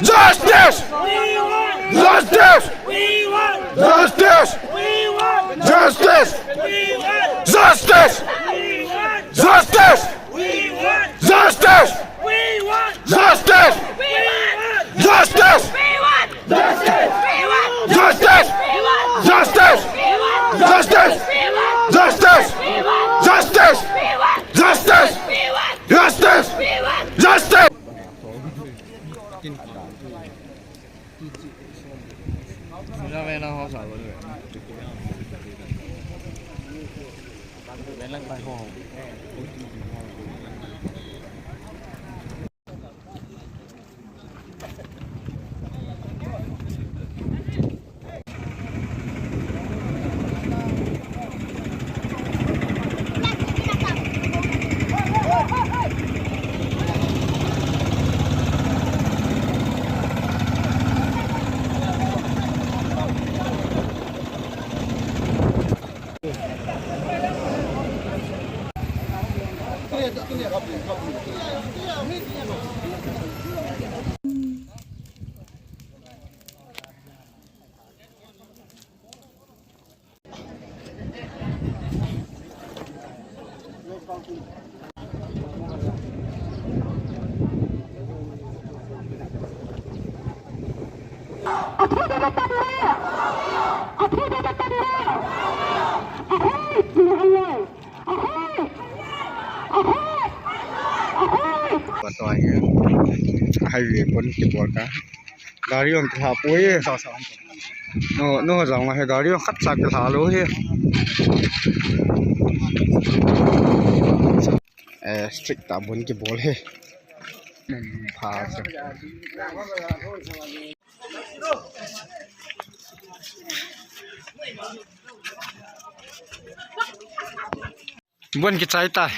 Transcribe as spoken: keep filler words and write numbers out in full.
Justice! We want justice! We want justice! We want justice! We want justice! We want justice! We want justice! We want justice! We want justice! We want justice! We want justice! We want justice! We want justice! We want justice! We want justice! We want justice! We want justice! We want justice! Patoi highway pon kibol ta. Gari jong kilha poi. No, no jong hi gari jong khat cha kilha lou hi. Eh, strict ta pon kibol hi. Pha. Bon kichai tai.